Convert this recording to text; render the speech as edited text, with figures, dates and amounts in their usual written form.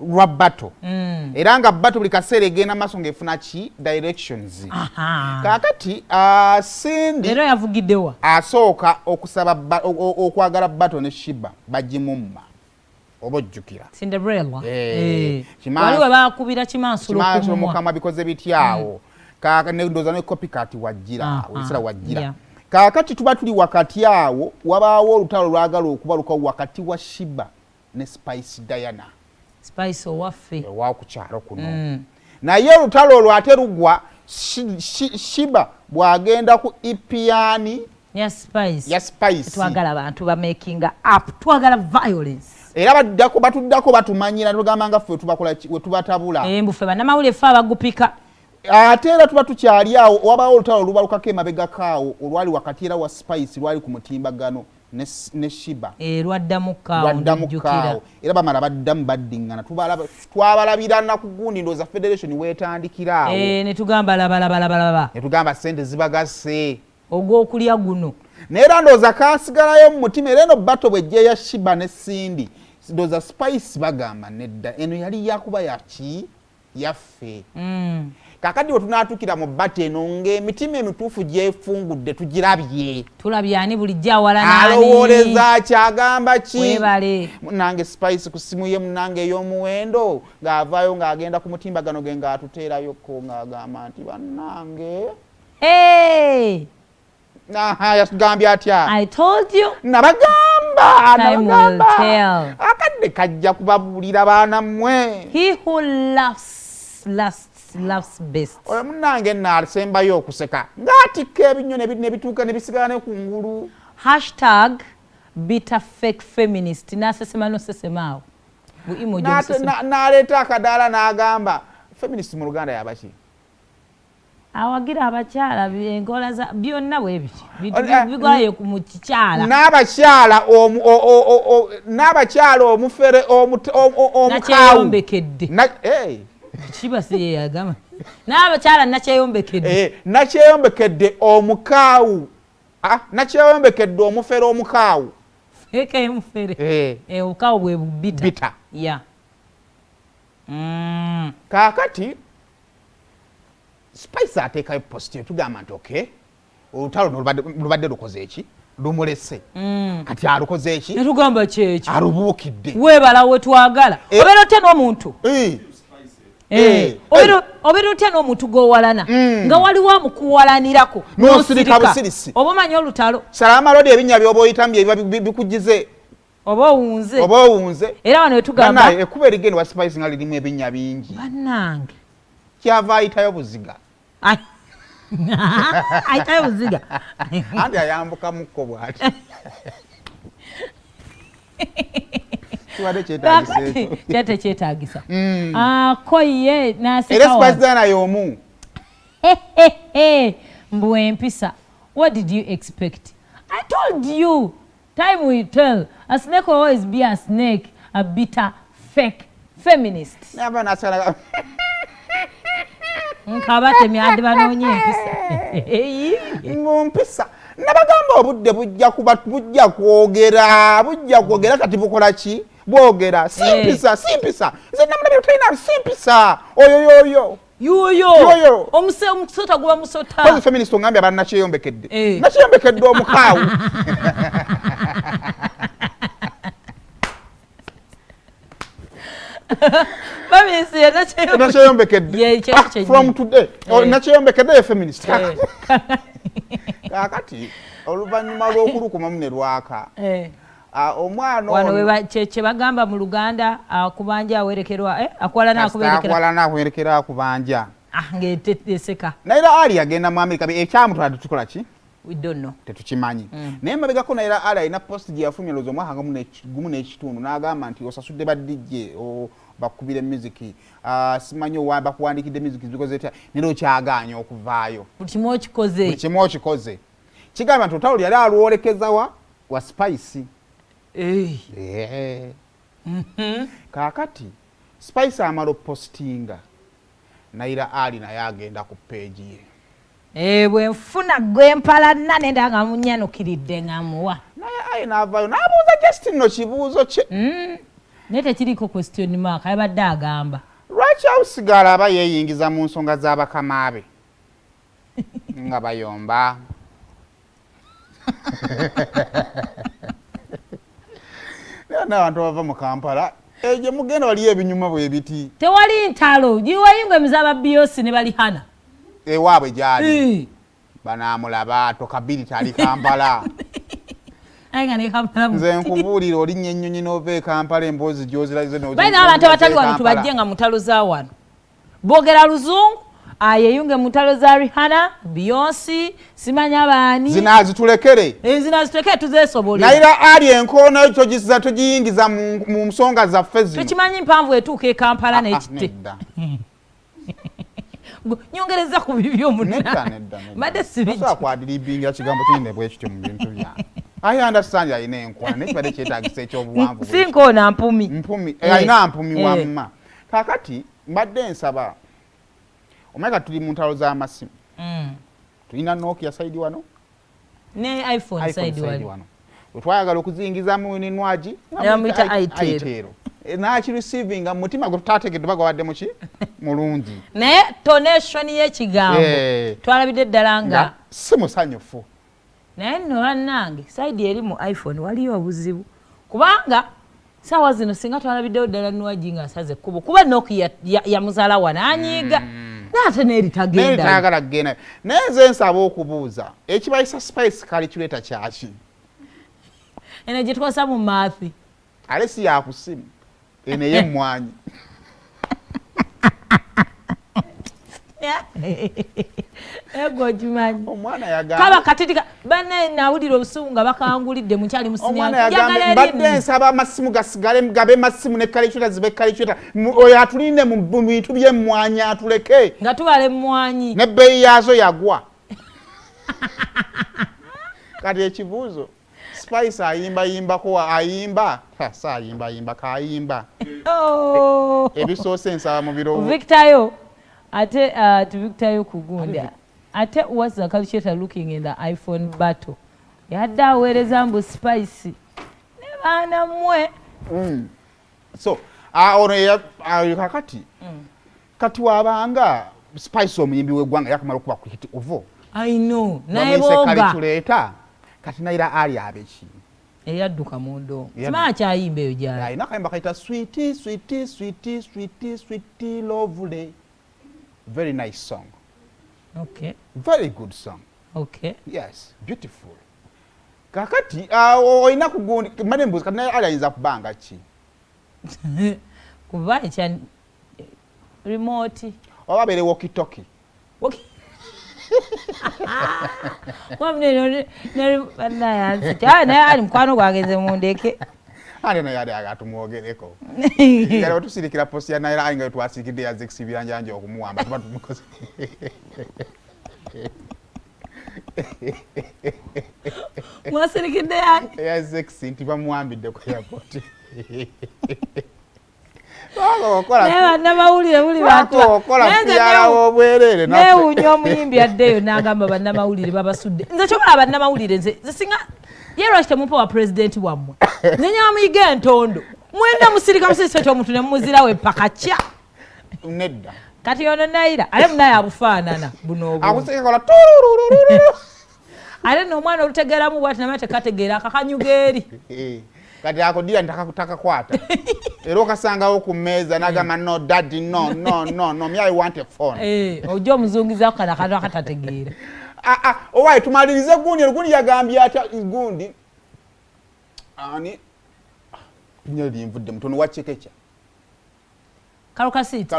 Lwa battle. Era nga battle buli kaseera egenda maaso ng'efuna ki directions. Kaakati Cindy Era yavugiddewa? Asooka okusaba okwagala battle ne Sheebah, bagimumma, oba ojjukira? Cinderella. Eh, Eh. Wali we bakubira kimansulo kimansulo ku mumwa. Mukamwa bikoze bityawo. Ndowooza ne copycat wajjira awo, ebiseera wajjira. Kaakati tuba tuli wakati awo, wabaawo olutalo lwagala okubalukawo wakati wa Sheebah ne Spice Diana. Spice owaffe. Owakukyalo kuno. Naye olutalo olwo ate lugwa Sheebah bw'agenda ku EP yani? Ya Spice. Ya Spice. Twagala abantu bamakinga up, twagala violence. Era baddako, batuddako, batumanyira, tugamba nga ffe tubakola we tubatabula. Eh, mbu ffe bannamawulire ffe abagupika. Ate era tuba tukyali awo, wabaawo olutalo olubalukako emabegako awo olwali wakati era wa Spice, lwali ku mutimbagano ne Sheebah. Eh, lwaddamu kaawo. Lwaddamu. Ndijjukira. Kaawo era bamala baddamu baddiŋŋana. Twabalabira na ku gundi, ndowooza federation weetandikira awo. Eh, ne tugamba labalabalaba. Ne tugamba sente zibagasse. Ogw'okulya guno. Naye era ndowooza kasigalayo mu mutima. Era eno battle bwejja ya Sheebah ne Cindy, ndowooza Spice bagamba nedda, eno yali yakuba yaki yaffe. Kakati we tunaatuukira mu battle eno ng'emitima emituufu gyefungudde, tugirabye. Tulabye ani bulijjo awalana ani. Alowooleza kyagamba ki? Webale. Munange Spice ku simu ye, munange ey'omuwendo, ng'avaayo ng'agenda ku mutimbagano ge ng'atuteerayoko ng'agamba nti bannange. Hey! Aha, yatugambye atya? I told you. Nabagamba. Time will Nabagamba. tell. Akadde kajja kubabuulira, baana mmwe. He who laughs last laughs best. Oyo munnange nno asembayo okuseka ng'atikka ebinnyo ne bituuka ne bisigala ne ku ngulu. #BitterFakeFeminist nasesema nosesema awo bu emoji. Omusesema. N'aleeta akadaala n'agamba feminist mu Luganda yabaki? Awagira abakyala, enkola za byonna bwe bityo. Bigwayo mu kikyala. N'abakyala omufere omukaawu. Nakyeyombekedde. Hey. Kiba si ye yagamba n'abakyala nakyeyombekedde. Eh, nakyeyombekedde omukaawu. Ah, nakyeyombekedde omufere omukaawu. Fake emufere. Eh. Eh, obukaawu bwe bubita. Bitter. Yeah. Kaakati Spice ateekayo post, tugamba nti okay, olutalo luno lubadde lukoze eki? Lumulese. Kati alukoze eki? Netugamba kyekyo. Alubuukidde. Weebala wetwagala. Eh. Obeera otya n'omuntu? Eh. Eh, Eh. obeera otya n'omuntu gw'owalana nga waliwo amukuwalanirako? N'osirika. N'osirika. Busirisi. Oba omanyi olutalo. Salama lodi, ebinnya by'oba oyitamu bye biba bikugize. Oba owunze. Oba owunze. Era wano wetugamba. Bannaaye, ekkubo erigenda wa Spice nga lirimu ebinnya bingi. Bannange. Kyava ayitayo buziga. Ai. Ayitayo buziga. Anti ayambukamukko bw'ati, kibadde kyetagisa ekyo. Kyate kyetagisa. Ah, ko ye Era naseka. Spice Diana y'omu. Mbu empisa, what did you expect? I told you, time will tell. A snake will always be a snake, a bitter fake feminist. Nava nasala. Nkabatemya ade banoonya empisa. Mu mpisa, nabagamba obudde bujja kuba bujja kwogera, bujja kwogera. Kati bukola ki? Bwogera. Si Eh. mpisa, si mpisa. Nze namulabye, talina si mpisa oyo yoyo. Yoyo. Yoyo. Omusota guba musota. Kozi feminist ongambye abana nakyeyombekedde. Eh. Nakyeyombekedde omukaawu. Feminist ye nakyeyombekedde. Ye, kye Ah, kyennyini. From today. Oh, Eh. nakyeyombekedde ye feminist. Eh. Kaakati oluvannyuma lw'okulukumamu ne lwaka, Eh. ah, omwana Wano ono kye bagamba mu Luganda, akubanja awerekerwa, eh, akwalana akuberekera. Akwalana akuberekera akubanja. Ah, ng'eteseka. Naye era Ali agenda mu Amerika, ekyamutwala tetukola ki? We don't know. Tetukimanyi. Naye mabegako Naira Ali alina post gye yafulumya, lowooza omwaka 1.5, n'agamba nti osasudde ba DJ bakubira music, simanyi owa bakuwandikidde music zikoze etya, nera okyagaanya okuvaayo. Buli kimu okikoze. Buli kimu okikoze. Kigamba nti olutalo yali alwolekeza wa Spice. Eh. Eh. Kaakati Spice amala opostinga, Naira Ali naye agenda ku page ye. Eh, bwe nfuna gwempalana nenda nga munyanukiridde nga muwa. Naye ayi n'avaayo n'abuuza just nno kibuuzo kye. Naye tekiriko question mark, yabadde agamba. Lwaki awusigala aba yeeyingiza mu nsonga z'abakama be nga bayomba? Naye n'abantu abava mu Kampala egyo mugenda waliyo ebinyuma bwe biti. Tewali ntalo, giwayingo emizaba Beyonce ne balihana. Ewaabwe gyali. Banaamulaba tokabiri tali Kampala. Nze nkubuulira olinnya ennyonyi n'ova e Kampala emboozi gy'oziraze n'ozi. Balina abantu abatali wano tubajje nga mu ntalo za wano. Boogera luzungu, ayeyunge mu ntalo za Rihanna, Beyonce, simanya baani. Zino azitulekere. Zino azitulekere tuzeesobolera. Naira ali enkoona yo togisiza togiyingiza mu nsonga zaffe zino. Tukimanyi mpanvu etuuka e Kampala n'ekite. Nyongereza ku bibyo munna. Nedda. Mbadde sibijja. Tosobola kwadiribingira kigambo kinene bwe kityo mu bintu byange. I understand alina enkwana naye kibadde kyetaagisa eky'obuwanvu. Si nkoona mpumi. Mpumi. Alina mpumi wamma. Kaakati mbadde nsaba omanyi kati tuli mu ntalo z'amasimu. Tulina Nokia side wano. Ne iPhone side wano. Bwe twayagala okuziyingizamu Nwagi namuyita Itel. N'akireceeivinga mu mutima gwe tutaategedde oba gwabadde muki mulungi. Naye tonation y'ekigambo twalabidde ddala nga si musanyufu. Naye nno bannange side eri mu iPhone waliyo obuzibu kubanga saawa zino singa twalabiddewo ddala Nwagi ng'asaze ekkubo kuba Nokia yamuzaala wano anyiiga naye ate n'eri tagenda. Tayagala kugenda. Naye nze nsaba okubuuza ekibayisa Spice calculator kyaki? Eno gye tukozesa mu maathi. Ale si yakusimu eno ey'emmwanyi. Ego okimanyi. Omwana yagambye. Kaba katitika banne nawulira obusungu nga bakangulidde mukyali mu siniya. Omwana yagambye mbadde nsaba amasimu gasigale gabe masimu ne calculator zibe calculator. Oyo atulinde mu bintu by'emmwanyi atuleke. Nga tubala emmwanyi. N'ebbeeyi yaazo yagwa. Kati ekibuuzo Spice ayimbayimbako ayimba sa ayimbayimba kayimba. Ebisoose nsaba mu birowoozo. Victor ate to Victor kugunda. Ate what's the calculator looking in the iPhone battle? Yadde aweereza mbu Spice. Ne baana mmwe. So ono kakati kati wabanga Spice omuyimbi w'eggwanga yakamala okuba ku hit ovo. I know. Naye boga. Calculator. Kati Naira Ali abeki. Eyadduka mu ndongo. Simanyi akyayimba eyo gy'ali. Alina akayimba kayita sweetie, sweetie, sweetie, sweetie, sweetie, lovely. Very nice song. Okay. Very good song. Okay. Yes, beautiful. Kakati olina kugundi mbadde mbuuza kati Naira Ali ayinza kubanga ki? Kuba ekya remote. Oba abeere walkie talkie. Naye ali mukwano gwange mundeke. Ate naye ali atumwogereko. Era wetusirikira posti ya Naira Ali nga twasirikidde ya Zex Biranjanja okumuwamba tuba tumukoze. Mwasirikidde yani? Ya Zex nti bamuwambidde ku airport. Bannamawulire buli bantu. Neewuunya omuyimbi addeyo n'agamba bannamawulire babasudde. Nze kyobala bannamawulire nze singa ye lwaki temumpa wa pulezidenti wammwe? Nze nyamuyiga entondo. Mwenda musirika musirisa ekyomuntu ne mumuzirawo epaka kya. Nedda. Kati ono Naira ate munaye abufaanana buno obwo. Ate n'omwana olutegeeramu bw'ati naye tekategeera akakanyuga eri. Kati ako dira ntakakwata. Era okasangawo ku mmeeza n'agamba no daddy no no no no me I want a phone. Ojja omuzungizaako kano akantu akatategeera. Owaye tumalirize gundi gundi yagambye atya gundi ani linnya linvudde mutono wa Chekecha. Karokasiti.